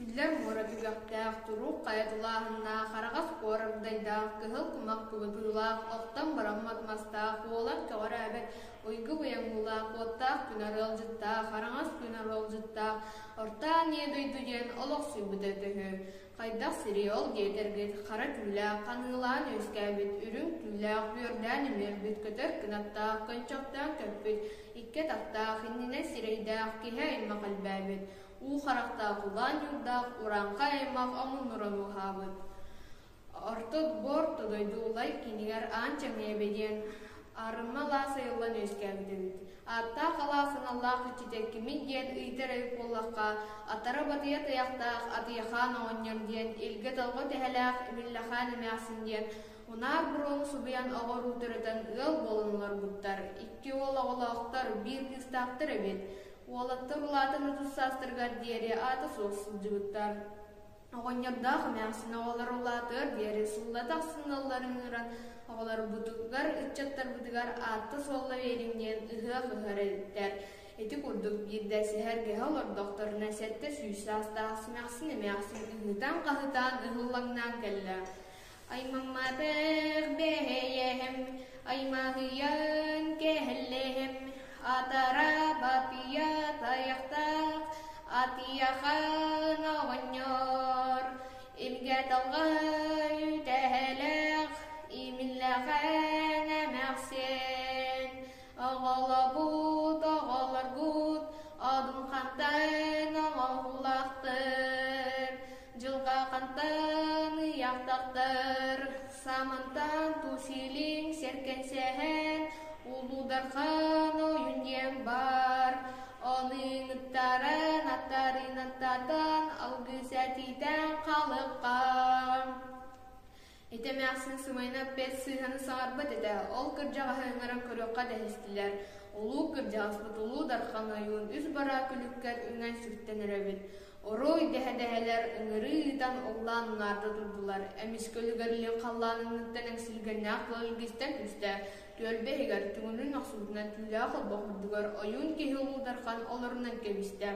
Биллэр муора түгэхтээх, туруук хайа тулааһыннаах, араҕас куорагдайдаах, кыһыл кумах кыбытыылаах, охтон бараммат мастаах, уолан көҕүрээбэт уйгу быйаҥыылаах, уоттаах күн арыалдьыттаах, араҥас күн арыалдьыттаах, Орто Аан дойду диэн олохсуйбута төһө, хайдах сири ол диэтэргит хара түүлээх, ханыылаан үөскээбит, үрүҥ түүлээх, бүөрдээн үмүөрбүт, көтөр кынаттаах, көнчөхтөөн көппүт, икки атахтаах, иннинэн сирэйдээх, киһи аймах элбээбит, уу харахтаах улаан ньуурдаах урааҥхай аймах омуннуран ууһаабыт. Орто буор дойду улай кинигэр аан чэҥиэбэ диэн аарыма алаас айыллан үөскээбит эбит. Ааттаах алаас аналлаах иччитэ кимий диэн ыйытар эбит буоллахха, атара батыйа тайахтаах Атыйахаан оҕонньор диэн илгэ-толҕо тэһэлээх Имиллэхаан эмээхсин диэн унаар буруону субуйан оҕо уруу төрөтөн ыал буолан олорбуттар. Икки уол оҕолоохтор, биир кыыстаахтар эбит. Уолаттар улаатан 30 саастарыгар диэри аата суох сылдьыбыттар. Оҕонньордоох эмээхсин оҕолор улаатыар диэри сыллата ахсын ыалларын ыҥыран оҕолорбутугар, ыччаттарбытыгар аатта-суолла биэриҥ диэн ыһыах ыһар эбиттэр. Ити курдук биирдэ сэһэргэһэ олордохторуна 700 саастаах симэхсин эмээхсин ыһыытаан-хаһыытаан ыһыллаҥнаан кэллэ. Аймамматах бэйэһэм, аймаһыйан кэһэллэһэм, атара батыйа тайахтаах, атыйахан оҕонньор, илгэ талга үтэһэлээх, имиллэхэн эмээхсин, оҕолобут оҕолоргут, одун хантан оҥоһуулаахтар, Дьылҕа хантан ыйаахтахтар, самантан тус илиҥ сэркэнсэһэн, Улуу Дархан ойун диэн баар. Ону ыҥыттаран, аттарын аттатан, алгыс этитэн халыкка. Ити эмээхсин сымыйаны эппэт сыыһаны саҥарбат этэ, ол кырдьаҕаһы ыҥыран көрүөххэ дэһистилэр. Улуу кырдьаҕаспыт Улуу Дархан ойуун үс бараа күлүккэр үҥэн сүктэн эрэбит. Оруой дэһэ-дэһэлэр ыҥырыы ыытан оллаан унаарда турдулар. Эмискэ үлүгэр илин халлаан анныттан эҥсилгэннээх тыал илгистэн түстэ. Түөлбэ иһигэр түҥүлүн охсубутунан түүлээх олбох үрдүгэр ойуун киһи Улуу Дархан олорунан кэбистэ.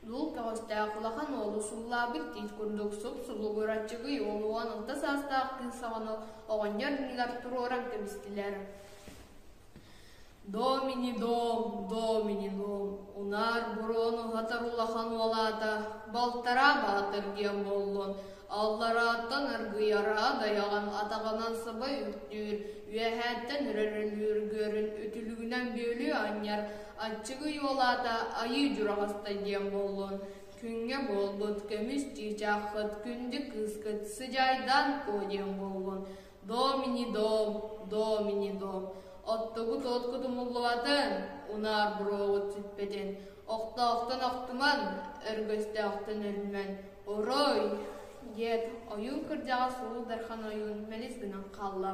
Дул көҕүстээх улахан уолу сууллаабыт тиит курдук суп-сулугур аччыгый уолу 16 саастаах кыыс оҕону оҕонньор иннигэр туруоран кэбистилэр. Домини дом, домини дом, унаар буруон уһатар улахан уолаата балтараа баатыр диэн буоллун, алларааттан аргыйара дайаҕын атаҕынан саба үктүүр, үөһээттэн үрэр өлүүргүөрүн үтүлүгүнэн бүөлүү анньар, аччыгый уолаата айыы дьураҕастай диэн буоллун, күҥҥэ буолбут көмүс чыычааххыт күндү кыыскыт сыдьаайдаан куо диэн буоллун, Домини дом, домини дом, оттугут уоткут умуллубатын, унаар буруоҕут сүппэтин, охтоохтон охтуман, өргөстөөхтөн өлүмэн, орой, диэт ойуун кырдьаҕас Улуу Дархан ойуун мэлис гынан хаалла.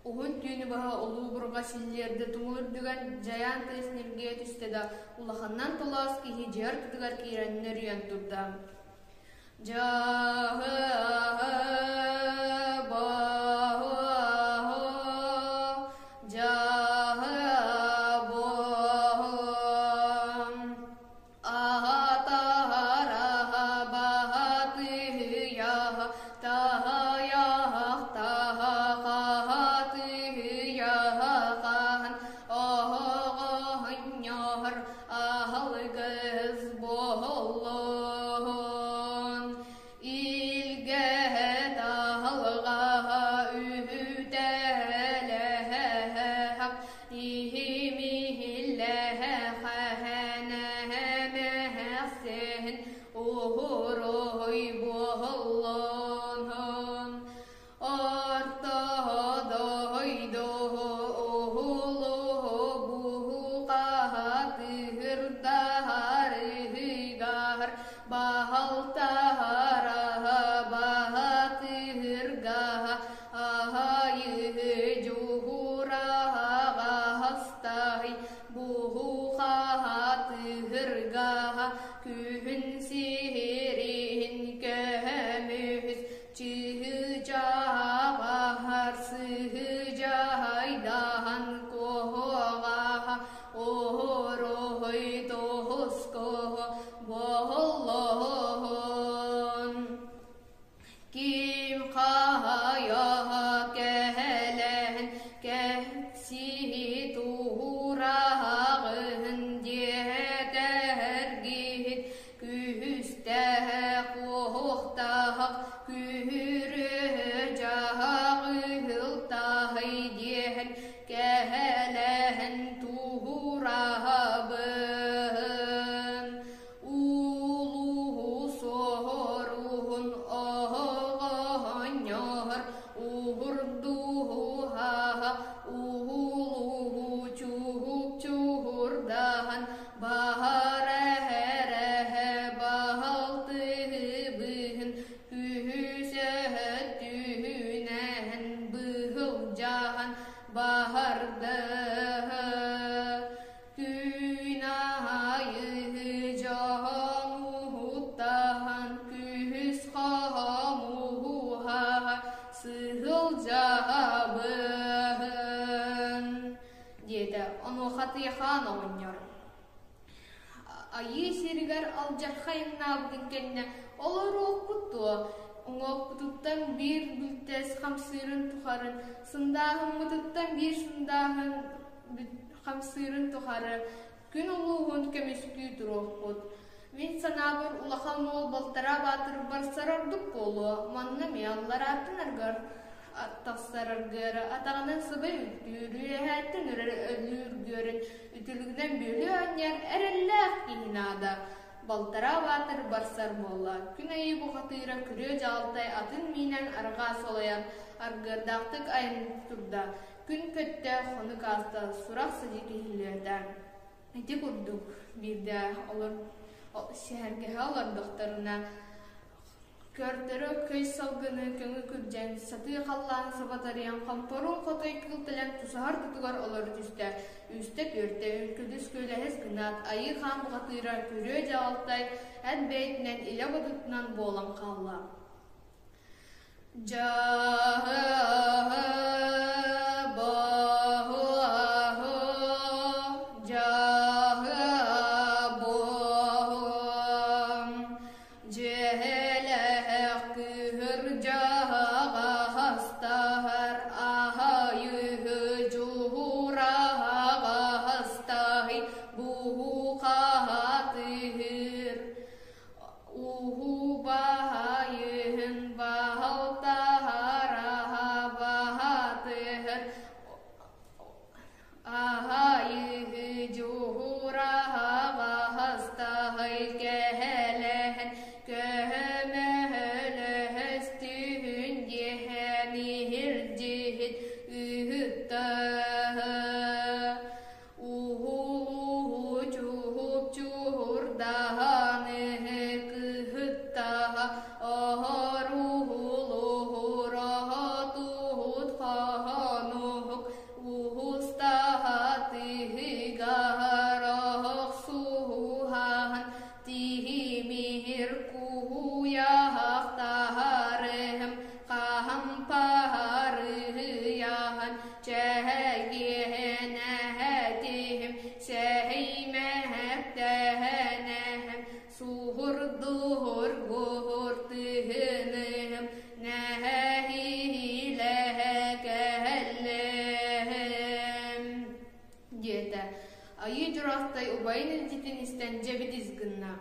Уһун түүнү быһа улуу бурҕа силлиэрдэ тумул үрдүгэр дьайаан тыас ньиргийэ түстэ да, улаханынан толоос киһи дьиэ ортотугар киирэн нөрүйэн турда. Дьаһы Аһылгыс буоллун, илгэ таһылҕаһа үһүтэлэһэх, иһимиһиллэһэхэнэмэхсин уһуруй буоллун. Орто дойду уһулуһубуһуқаһатыһырдаһарыһыгар баһалтаһараһа баһатыһыргаһа аһайыһы дьуһураһаҕаһастаһый буһухаһатыһыргаһа күһүн сиһириһин көһөмүһүс Чыычааҕаһар сыһыдьайдаһан куоһуоҕаһа оһороһой тоһускоһо боһоллоһон. Хатыйахаан оҕонньор. Айыы сиригэр алдьархай айаннаабытын кэннэ олоруохпут дуо, уҥуохпутуттан биир бүлтэс хамсыырын тухары, сындааһыммытыттан биир сындааһын хамсыырын тухары күн улууһун көмүскүү туруохпут. Мин санаабар улахан уол балтараа баатыр барсар ордук буолуо, манна эмиэ алларааттан аргар тахсар аргыары атаҕынан сыбай үктүүр, үөһээттэн үрэр өлүүргүөрүн үтүлүгүнэн бүөлүү анньар эрэллээх киһи наада. Балтараа баатыр барсар буолла. Күн айыы бухатыыра күрүө дьаалтай атын миинэн арҕаа солойон аргыардаахтык айан турда. Күн көттө, хонук ааста, сурах-садьык иһиллибэтэ. Ити курдук биирдэ олор сэһэргэһэ олордохторуна Көрдөрө көй салгыны көҥү күрдьэн, сатыы халлаан сабатарыйан хомпоруун хотой кыыл тэлэн тусаһар тутугар олоро түстэ. Үстэ-түөртэ үҥкүлүс күөлэһис гынаат, айыы хаан бухатыыра күрүө дьаалтай эт бэйэтинэн илэ бодотунан буолан хаалла. Дьиэлээх кыһырдьаҕастаһар аһайыһы дьуһураҕастаһый буһухаатыһыр Уһубаһайыһын баһалтаһараһа баһатыһыр Аһайыһы дьуһураһаҕастаһый кэһэлэһэн көһөмөһөлөһөстүһүн диэһэн иһирдьиһит ыһыттаһы Уһулуһу чуһуп чуһурдаһаны кыһыттаһа оһоруһулуһуроһотуһут хоһонуһук уһустаһа тыһыгаһар оһохсуһуһаһан тиһимиһир куһуйаһахтаһарыһым хаһампаһарыһыйаһан Чэһэгиэнэһэтиһим, сэһэймэһэхтэһэнэһэм, суһурдуһургуһур тыһыныһым, нэһэһиилэһэ кэһэллэһэм диэтэ. Айыы Дьураахтай убайын илдьитин истэн дьэбидис гынна.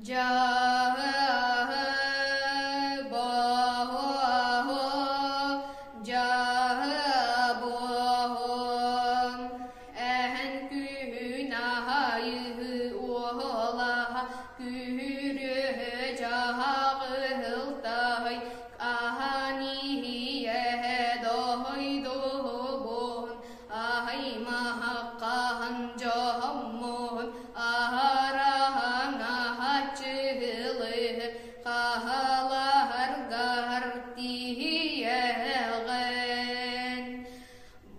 Дьаһы-бо-дьаһы-бо-һом эһэн күһүн аһайыһы уоһалаһа күһүрүөһө дьаһаҕыһылтаһый аһан иһиэһэ доһой-доһобоһун Аһаймаһаххаһан дьоһоммуһун аһараһан аһаччыһылыһы хаһалаһаргар тиийэҕин.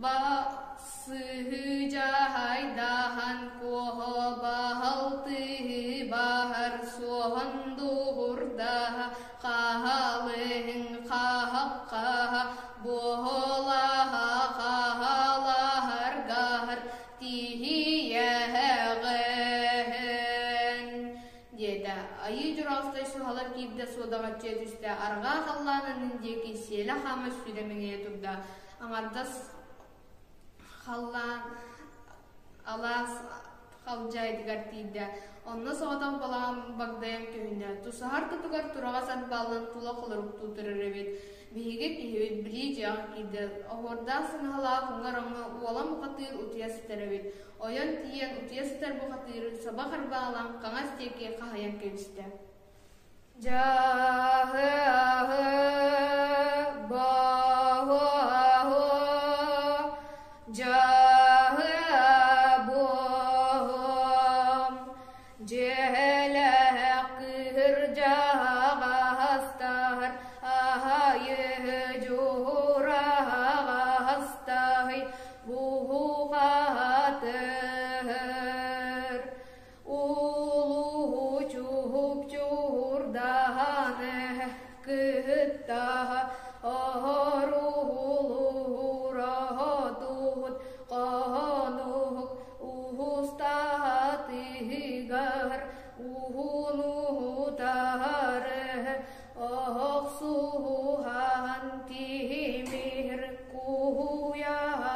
Басыһы дьаһайдаһан куоһо баһалтыһы баһар суоһан дуһурдаһа хаһалыһын хаһаххаһа Буолаһа хаһалаһаргар тиийэҕин диэтэ. Айыы Дьураустай суһалар киирдэ суодаҕаччыйа түстэ, арҕаа халлаанын диэки сиэлэ хаама сүүрэ мэҥийэ турда. Аҥардас халлаан алаас халдьаайытыгар тиийдэ. Онно соҕотох балаҕан багдайан көһүннэ. Тусаһар тутугар тураҕас арбааллан тула холоруктуу турар эбит. Биһиги киһибит билии дьиэҕэ киирдэ. Оһуордаах сыҥаһалаах уҥар оҥо уолан бухатыыр утуйа сытар эбит. Ойон тиийэн утуйа сытар бухатыыры саба харбаалаан хаҥас диэки хаһыйан кэбистэ. Дьаһы-аһы, боһу-аһу, дьаһы-буоһум, дьиэлээх кыһырдьаҕастаһар аһайыһы дьуһураҕастаһый буһухаатыһыр. Улуу чуһук-чуһурдаһан кыһыттаһа оһоруһулуһураһа туһут хоһонуһук. Уһун утары охсуһан тимир куйахтарым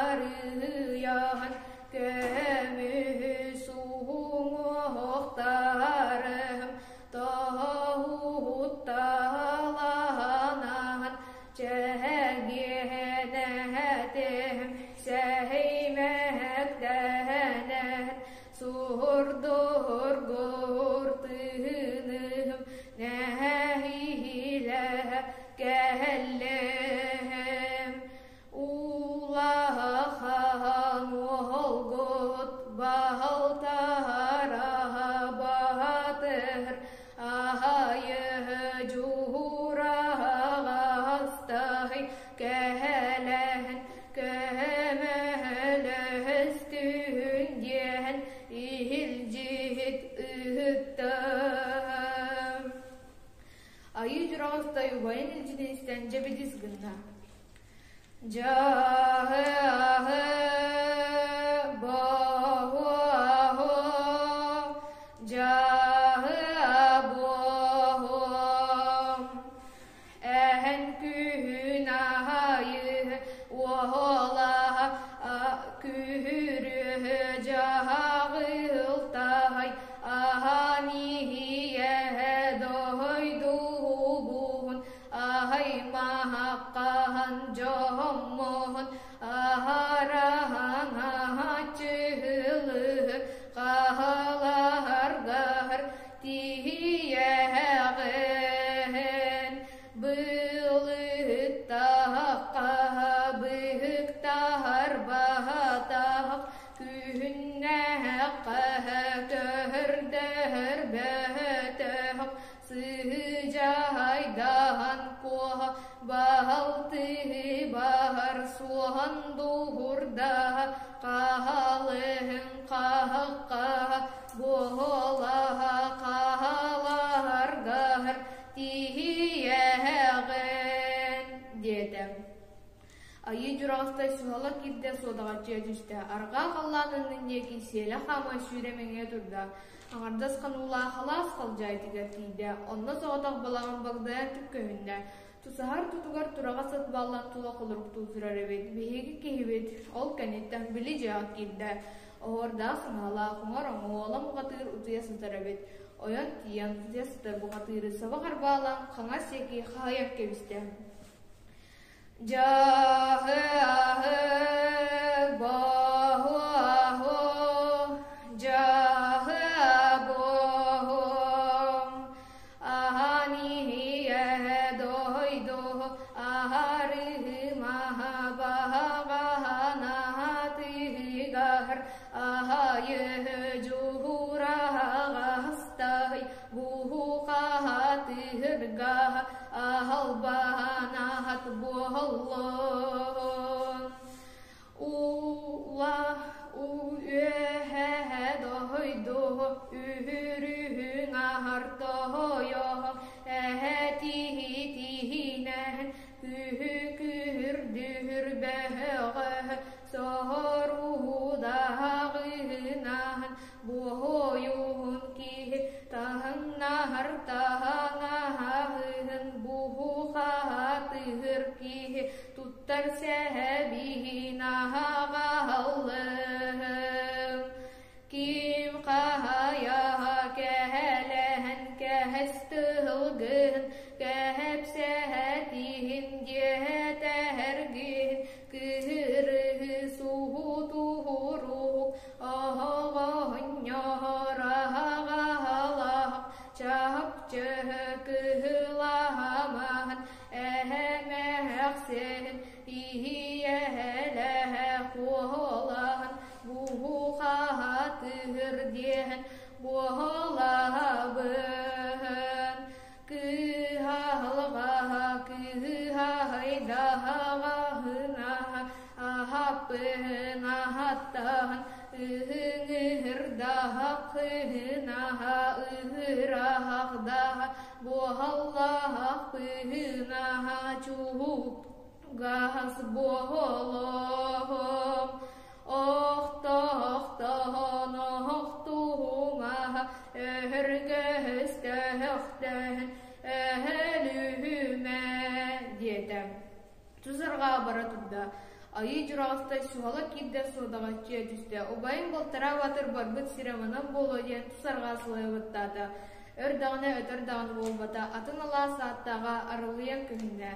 Хаампарыйан көмүс уҥуохтарым тоһутталанан чэгиэнэтим сэһимэктэнэн суһурдургур тыыным нэһиилэ кэллим. Улахан уолгут балтара баатыр аһайы дьуураҕастай кэлэн көмөлөстүн диэн иһилдьит ыыттым. Айыы Дьураҕастай убайын илдьитин истэн дьэбидис гынна. Дьаһы-аһы, боһу-аһу, дьаһы-абуоһу, Эһэн күһүн аайы уоһалаһа күһүрүө дьаһаҕылтай аһан иһийэ дойдубун аһаймаһаххаһан дьоһоммоһун аһараһан аһаччыһылы хаһалаһаргар Тиийэҕин былыттахха быһыктаһар баһатах күһүннэххэ көһөрдөһөр бөтөх сыдьаайдаһан куоһа баһалтыы баһар суоһан дуһурдаһа хаһалыһын хаһахха Буолаһа хааларгар тиийэҕин диэтэ. Айыы Дьураҕастай суһала киирдэ суодаҕаччыйа түстэ. Арҕаа халлаан аннын диэки сиэлэ хааман сүүрэ мэҥиэ турда. Аҥардас хануулаах алаас халдьаайытыгар тиийдэ. Онно соҕотох балаҕан багдайан түк көһүннэ. Тусаһар тутугар тураҕас ат баллан тула холоруктуу турар эбит. Биһиги киһибит ол кэнниттэн били дьиэҕэ киирдэ. Оһуордаах саҥалаах уҥар оҥуола бухатыыр утуйа сытар эбит. Ойон тиийэн утуйа сытар бухатыыры саба харбаалаан хаҥас диэки хаһыйан кэбистэ. Дьаһы-аһы, боһу-аһу, дьаһы-абоһу, Аһаниһиэ дойду аһарыһымаһа баһаҕаһанаһатыгар аһайы дьуһураҕастай буһухаһатыырга аһалбанаһат буоллун Ула үөһэ дойду үһүрүһүҥ аһар тоһойоһо эһэтиһитиһинэн күһү күһүрдүһүр бөһөҕө соһоруһудаҕыһынаһан буоһуйуһун киһи таһыҥнаһар таһаҥаһаһыһын буһухаһатыһыр киһи туттар сэһэбиһин аһаҕаһаллым Ким хаһайаһа кэһэлэһэн кэһэс тыһылгын кэһэпсэһэтиһин диэтэһэргин кыһырыһы суһутуһурук оһоҕоһунньоһораһаҕаһалаах чаһыпчыһы кыһылаһамаһын Эһэмэхсин иһийэһэлэһэ куоһалаһан буһухаһатыыр диэн буоһалаһабын. Кыһалҕаһа кыһайдаһаҕаһынаһа аһаппын аһаттаһан ыһыҥыһырдаһаххынаһа ыһыраһахдаһа Буоһаллаах быһынаһа чугас буолуом, охтоохтоох. өһөхтөөһүн өһөлүһүмэ диэтэ. Тус арҕаа бара турда. Айыы Дьураҕастай суһала киирдэ суодаҕа чиэ түстэ. Убайым балтараа баатыр барбыт сирэ манан буолуо диэн тус арҕаа сылайа баттаата. Өр даҕаны өтөр даҕаны буолбата, атын алаас ааттааҕа арылыйан көһүннэ.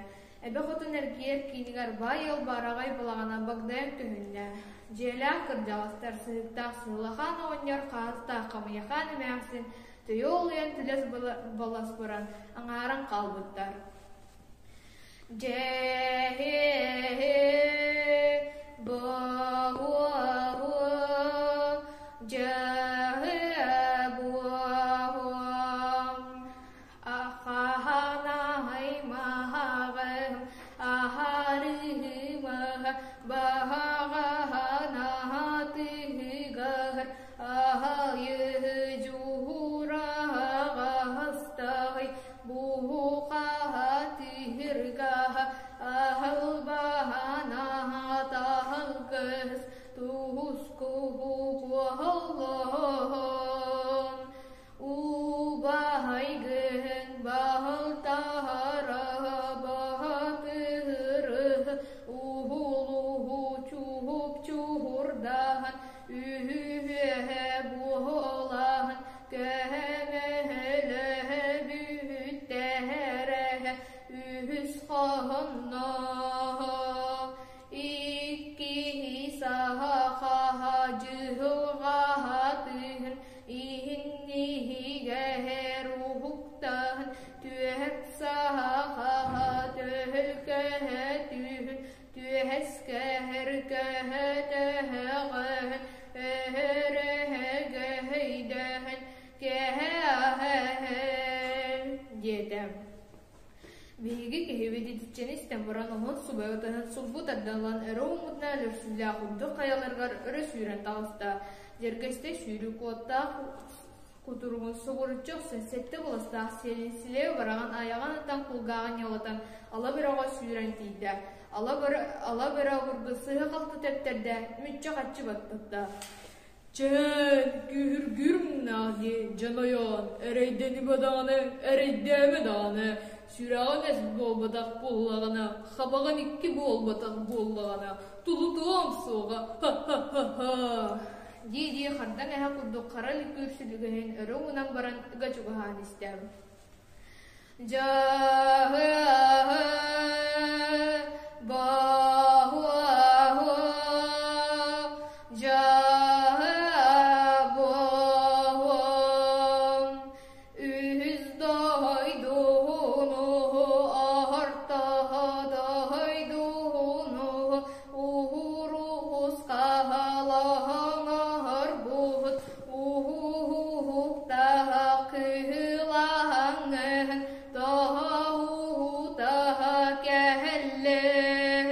Эбэ хотун эргийэр киинигэр баай ыал баараҕай балаҕана багдайан көһүннэ. Дьиэлээх кырдьаҕастар сыһыктаах Сыһылахаан оҕонньор хаһыстаах Хамыйахаан эмээхсин төйө олуйан түлэс балас баран аҥааран хаалбыттар. Дьэ буо дьэ буо Ахаанай-маһаҕым аһарыһымаһа баһаҕаһанаһатыгар аһайы дьуһураҕастаһый буһухаһатыһыргаһа аһылбаһанаһатаһалгыс туһускуһу куоһоллоһон Убаһайгын баһылтаһара баһатыыры уһулуһу чуһуп чуһурдаһан үһүһүөһэ буолаһан көһөмөһөлөһө бүһүттэһэрэһэ үһүс хоһонноһо иккиһи саха хаһа дьыһылҕаһатыһын Иһин-иһигэһэр уһуктаһын, түөһэт саһахаһа төһөлкөһө түүһүн, түөһэскэһэр көһө төһөҕөһүн, өһөрөһөгөһөйдөһөн, кэһэһэһэн диэтэ. Биһиги киһибит итиччэни истэн баран уһун субай ытыһын сулбу тардан ылан өрө ууммутунан өлөрсүүлээх үрдүк хайаларыгар өрө сүүрэн таҕыста. Дьэргэстэй сүүрүү куоттаах кутуругун сугуруччу охсон сэттэ быластаах сиэлин силиэ быраҕан айаҕын ытан кулгааҕын ньалатан ала бөрөҕө сүүрэн тиийдэ. Ала бөрө, ала бөрө обургу сыыһа-халты тэптэрдэ, мүччү-хаччы баттатта. Чээн, күүһүргүүр муҥнаах дии, дьон ойоон, эрэйдэнимэ даҕаны, эрэйдээмэ даҕаны, сүрэҕин эс буолбатах буоллаҕына, хабаҕын икки буолбатах буоллаҕына, тулутуом суоҕа, ха-ха-ха-ха дии-дии хардаҥ эһэ курдук хара лүкүүр сүлүгэһин өрө уунан баран ыга чугаһаан истэ. Дьаһы баһуаһу дьаһы буоһуом үһүс дойдуну оһортоһо дойдуну уһуруускаһалаһаҥаһар буһут Уһуктаһа кыһылаһаҥын тоһоҕутаһа кэһэллэм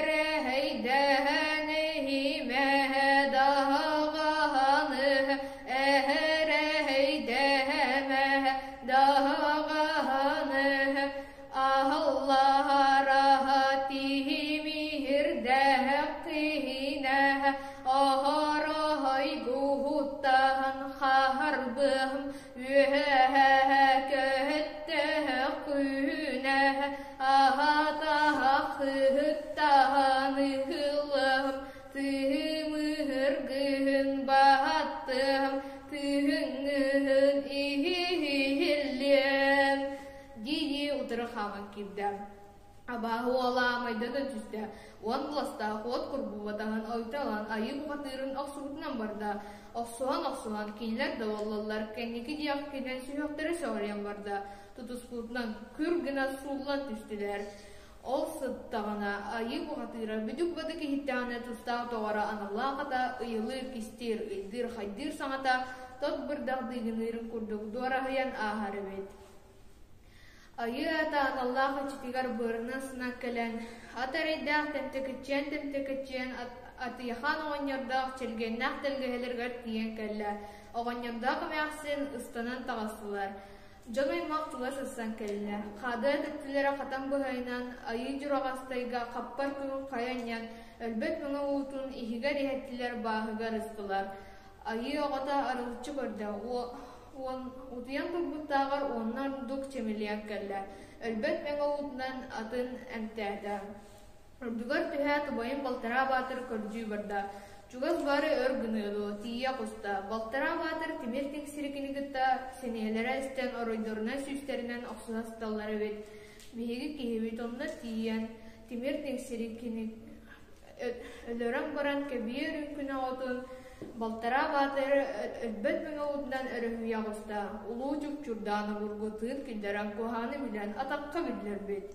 эрэһэйдэһэн иһимэһэ даһаҕаһаны эрэһэйдэһэмэһэ даһаҕаһаны Аһыллаһараһа тиһимиһирдээх киһинэһ оһороһойгуһуттаһан хаһарбыһым үөһэ көһөттөһө күнэһ аһатаһа ыһыллыһым тыһымыһыргыһын баһаттыһым тыһыҥҥыһын иһиллиэм дии-дии утары хааман киирдэ. Абааһы уола майдана түстэ, уон быластаах уот курбуубатаҕын ойто ылан айыы бухатыырын охсубутунан барда. Охсуһан-охсуһан кинилэр да буоллаллар, кэнники диэх кэлэн сүһүөхтэрэ сөҕүрүйэн барда, тутуспутунан күр гына сууллан түстүлэр. Ол сыттаҕына айыы бухатыыра бүдүк-бадык иһиттэҕинэ тустаах доҕоро аналлаах ата ыйылыыр, кистиир, ыйдыыр-хайдыыр саҥата тот бырдах дыыгыныырын курдук дуораһыйан ааһар эбит. Айыы ата аналлаах иччитигэр быарынан сынан кэлэн, ат эрэйдээх тэмтэкиччиэн-тэмтэкиччиэн Атыйахаан оҕонньордоох Чэлгиэннээх тэлгэһэлэригэр тиийэн кэллэ. Оҕонньордоох эмээхсин ыстанан таҕыстылар. Дьон аймах тула сырсан кэллэ. Хаадыа тэттилэрэ хатан быһайынан Айыы Дьураҕастайга хаппар күһүн хайа анньан, өлбөт мэҥэ уутун иһигэр иһэттилэр бааһыгар ыстылар. Айыы оҕото арылыччы көрдө. Утуйан турбуттааҕар уонна ордук чэмэлийэн кэллэ, өлбөт мэҥэ уутунан атын эмтээтэ. Үрдүгэр түһээт убайын Балтараа Баатыр көрдүү барда. Чугас бары өр гыныа дуо, тиийэ оҕуста. Балтараа Баатыр тимир тиҥсирикини кытта сэниэлэрэ эстэн оройдорунан сүүстэринэн охсуһа сыталлар эбит. Биһиги киһибит онно тиийэн тимир тиҥсирикини өлөрөн баран кэбиэр үҥкүнэ оҕотун Балтараа Баатыр өлбөт мэҥэ уутунан өрүһүйэ оҕуста. Улуу Чупчурдаан обургу тыын киллэрэн куһаҕаны билэн атахха биллэрбит.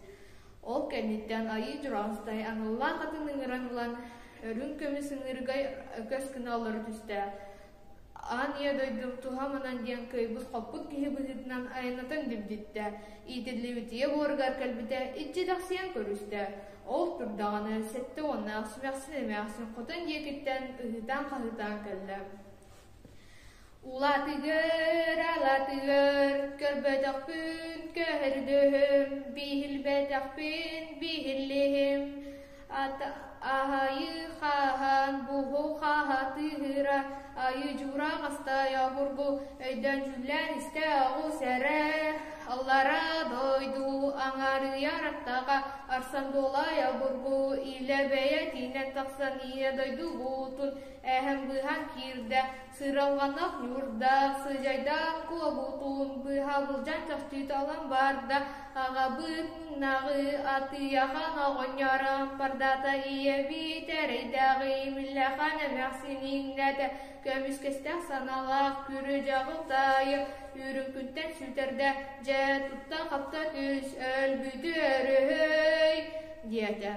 Ол кэнниттэн Айыы Дьураустай аналлаах атын ыҥыран ылан, үрүҥ көмүс ыҥыырга өкөс гына олоро түстэ. Аан ийэ дойдум туһа манан диэн кыайбыт-хоппут киһи быһыытынан айаннатан дибдиттэ, иитиллибит ийэ буоругар кэлбитэ, иччитэхсийэн көрүстэ. Ол турдаҕына 70-наах сүмэхсин эмээхсин хотон диэкиттэн ыһыытаан-хаһыытаан кэллэ. Улаатыгар, алаатыгар, көрбөтөхпүн көһөрдөһүм, биһилбэтэхпин биһиллиһим, аһайы хаһан буһу хаһатыыра, айы дьуура хастайа обургу, өйдөөн дьүүллээн истэ оҕус эрэ, аллара дойду аҥаарыйар аттаҕа, арсан буолай обургу, илэ бэйэтинэн тахсан ийэ дойдубутун эһэм быһан киирдэ, Сыралҕанах ньуурдаах, сыдьайдаах куобутун быһа былдьаан чахчыталан барда, аҕабыт муҥнаҕы атыйахан оҕонньор ампардаата, ийэбит эрэйдээҕи имиллэхэн эмээхсин иҥнэтэ, көмүскэстээх санаалаах күрүдьэҕин таайы үрүҥ күнтэн сүтэрдэ, дьэ тутта-хапта түс, өлбүтү өрүһүй диэтэ.